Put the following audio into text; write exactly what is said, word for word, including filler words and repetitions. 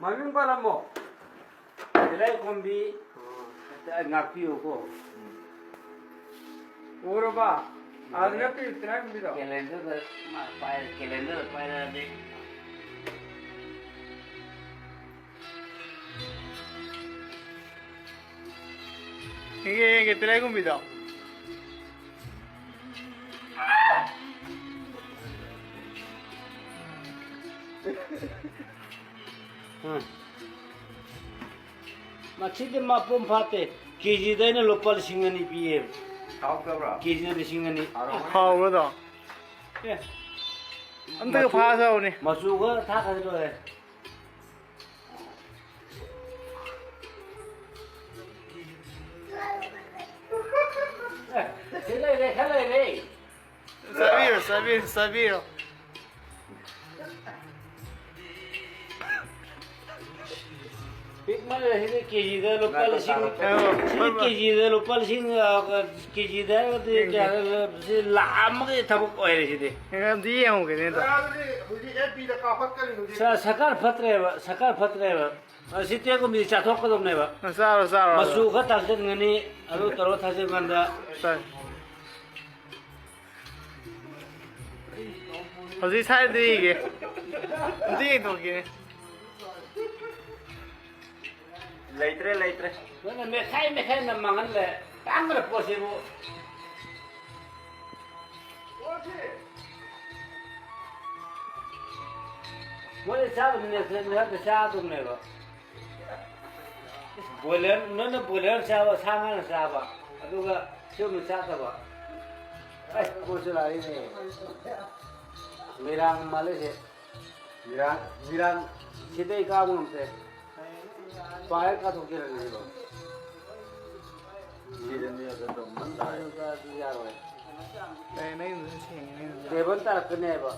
ꯃꯃꯤꯡ ꯄꯜꯂꯝꯃꯣ꯫ ꯇꯤꯂꯥꯏꯈꯣꯝꯕꯤ꯫ ꯑꯣ꯫ ꯉꯥꯛꯄꯤꯌꯨꯀꯣ꯫ ꯎꯔꯕ? ꯑꯗꯨ ꯅꯠꯇꯦ, ꯇꯤꯂꯥꯏꯈꯣꯝꯕꯤꯗꯣ꯫ ꯀꯦꯂꯦꯟꯗꯔꯗ ꯃꯥ ꯄꯥꯏ-, ꯀꯦꯂꯦꯟꯗꯔꯗ ꯄꯥꯏꯔꯛꯑꯗꯤ꯫ ꯌꯦꯡꯒꯦ, ꯌꯦꯡꯒꯦ, ꯇꯤꯂꯥꯏꯈꯣꯝꯕꯤꯗꯣ꯫ ꯎꯝ꯫ ꯃꯁꯤꯗꯤ ꯃꯄꯨꯡ ꯐꯥꯠꯇꯦ꯫ ꯀꯦꯖꯤꯗ ꯑꯩꯅ ꯂꯨꯄꯥ ꯂꯤꯁꯤꯡ ꯑꯅꯤ ꯄꯤꯌꯦ꯫ ꯍꯥꯎꯇꯕ꯭ꯔꯥ? ꯀꯦꯖꯤꯗ ꯂꯤꯁꯤꯡ ꯑꯅꯤ꯫ ꯍꯥꯎꯔꯝꯒꯅꯤ꯫ ꯍꯥꯎꯕ꯭ꯔꯣ ꯑꯗꯣ? ꯑꯦ꯫ ꯑꯝꯇꯒ ꯃꯆꯨ-, ꯐꯥꯖꯍꯧꯅꯦ꯫ ꯃꯆꯨꯒ ꯊꯥꯛꯈ꯭ꯔꯗꯤ ꯂꯣꯏꯔꯦ꯫ ꯑꯦ, ꯁꯤ ꯂꯩꯔꯦ, ꯈꯔ ꯂꯩꯔꯦ꯫ ꯆꯥꯕꯤꯔꯣ, ꯆꯥꯕꯤꯔꯣ, ꯆꯥꯕꯤꯔꯣ꯫ ꯄꯤꯛꯃꯜꯂꯦ, ꯁꯤꯗꯤ ꯀꯦꯖꯤꯗ ꯂꯨꯄꯥ ꯂꯤꯁꯤꯡ, ꯉꯥꯏꯈꯣ, ꯁꯤꯗꯤ ꯉꯥꯏꯈꯣ꯫ ꯀꯦꯖꯤꯗ ꯂꯨꯄꯥ ꯂꯤꯁꯤꯡ, ꯑ, ꯀꯦꯖꯤꯗ ꯍꯥꯏꯔꯒꯗꯤ ꯀꯦꯖꯤ꯫ ꯀꯌꯥ, ꯁꯤ ꯂꯥꯈ ꯑꯃꯒꯤ ꯊꯕꯛ ꯑꯣꯏꯔꯦ ꯁꯤꯗꯤ꯫ ꯑꯦ, ꯑꯝꯇ ꯌꯦꯡꯉꯨꯒꯦꯅꯦ ꯑꯗꯣ꯫ ꯁꯥꯔ, ꯍꯧꯖꯤꯛ ꯑꯦꯐ ꯕꯤꯗ ꯀꯥꯞꯈꯠꯀꯅꯤ ꯍꯧꯖꯤꯛ꯫ ꯁꯥꯔ, ꯁꯔꯀꯥꯔ ꯐꯠꯇ꯭ꯔꯦꯕ, ꯁꯔꯀꯥꯔ ꯐꯠꯇ꯭ꯔꯦꯕ꯫ ꯑ, ꯁꯤ ꯇꯦꯛꯀꯨꯝꯕꯗꯤ ꯆꯥꯊꯣꯛꯀꯗꯕꯅꯦꯕ꯫ ꯑ, ꯆꯥꯔꯣ, ꯆꯥꯔꯣ, ꯃꯆꯨ ꯆꯥꯔꯣ꯫ ꯈꯔ ꯇꯥꯡꯁꯤꯟꯒꯅꯤ, ꯑꯗꯨ ꯇꯧꯔꯒ ꯊꯥꯖꯤꯟ ꯀꯥꯟꯗ꯫ ꯆꯥꯏ꯫ ꯍꯧꯖꯤꯛ ꯁ꯭ꯋꯥꯏꯗ ꯌꯦꯡꯒꯦ꯫ ꯑꯝꯇ ꯌꯦꯡꯊꯣꯛꯀꯦꯅꯦ꯫ ꯂꯩꯇ꯭ꯔꯦ, ꯂꯩꯇ꯭ꯔꯦ꯫ ꯅꯪꯅ ꯃꯦꯠꯈꯥꯏ ꯃꯦꯠꯈꯥꯏꯅ ꯃꯥꯡꯍꯜꯂꯦ꯫ ꯇꯥꯡꯈ꯭ꯔ ꯄꯣꯠꯁꯤꯕꯨ꯫ ꯃꯣꯏꯅ ꯆꯥꯕꯗꯤ ꯅꯦꯁꯅꯦꯜ ꯍꯦꯜꯠꯇ ꯆꯥꯗꯧꯅꯦꯕ꯫ ꯕꯣꯏꯂꯔ, ꯅꯣꯏꯅ ꯕꯣꯏꯂꯔ ꯆꯥꯕ, ꯁꯥ ꯉꯥꯅ ꯆꯥꯕ, ꯑꯗꯨꯒ ꯁꯤꯒꯨꯝꯕ ꯆꯥꯗꯕ꯫ ꯑꯩ ꯄꯣꯠꯁꯨ ꯂꯥꯛꯏꯅꯦ꯫ ꯃꯤꯔꯥꯡ ꯃꯥꯜꯂꯦꯁꯦ꯫ ꯃꯤꯔꯥꯡ, ꯃꯤꯔꯥꯡ ꯁꯤꯗꯩ ꯀꯥꯕ ꯉꯝꯗꯦ꯫ ꯄꯥꯏꯔ ꯀꯥꯊꯣꯛꯀꯦꯔꯅꯦ ꯁꯤꯕꯣ? ꯁꯤꯗꯅꯦ ꯑꯗꯨ ꯑꯗꯨꯝ ꯃꯟ ꯇꯥꯏ꯫ ꯑꯗꯨ ꯌꯥꯔꯣꯏ꯫ ꯑꯦ, ꯅꯪꯒꯤꯗꯨꯁꯨ ꯁꯦꯡꯉꯦ, ꯅꯪꯒꯤꯗꯨꯁꯨ꯫ ꯇꯦꯕꯜ ꯇꯥꯔꯛꯀꯅꯦꯕ꯫